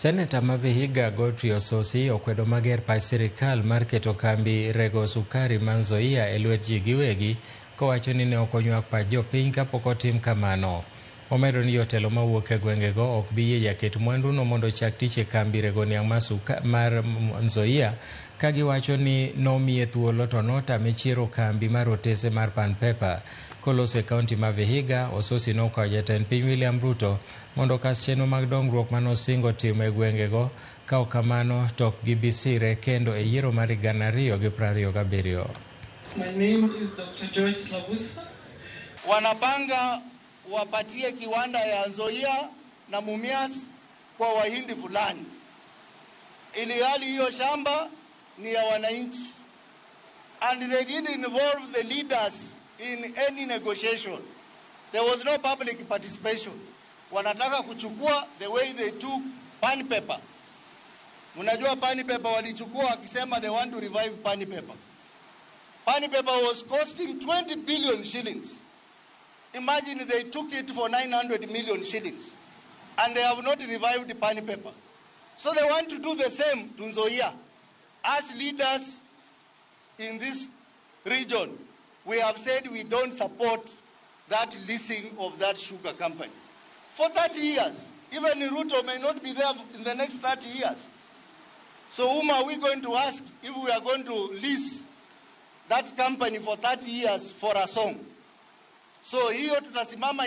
Seneta ma Vihiga Godfrey Osotsi okwedo mager pach sirikal mar keto kambi rego sukari ma Nzoia e lwet ji giwegi, kowacho ni ne ok onywak pach jopiny kapok otim kamano. Omedo ni jotelo mawuok e gwengego ok bi yie jaket mwanduno mondo ochak tich e kambi rego niang' mar Nzoia, ka giwacho ni nomiye thuolo to notame chiero kambi mar otese mar Pan Paper. Koloso e kaunti ma Vihiga, Osotsi nokwayo jatend piny William Ruto mondo okas chenro mag dongruok manosingo timo e gwengego, ka ok kamano to ok gibi sire kendo e yiero mar 2027. My name is Dr. Joyce Labusa. Wanapanga wapatie kiwanda ya Nzoia na Mumias kwa Wahindi fulani, ili hali hiyo shamba ni ya wananchi, and they didn't involve the leaders in any negotiation. There was no public participation. Wanataka kuchukua the way they took Pan Paper. Mnajua Pan Paper walichukua wakisema they want to revive Pan Paper. Pan Paper was costing 20 billion shillings. Imagine they took it for 900 million shillings and they have not revived Pan Paper. So they want to do the same to Nzoia. As leaders in this region, we have said we don't support that leasing of that sugar company. For 30 years, even Ruto may not be there in the next 30 years. So whom are we going to ask if we are going to lease that company for 30 years for a song? So hiyo tutasimama.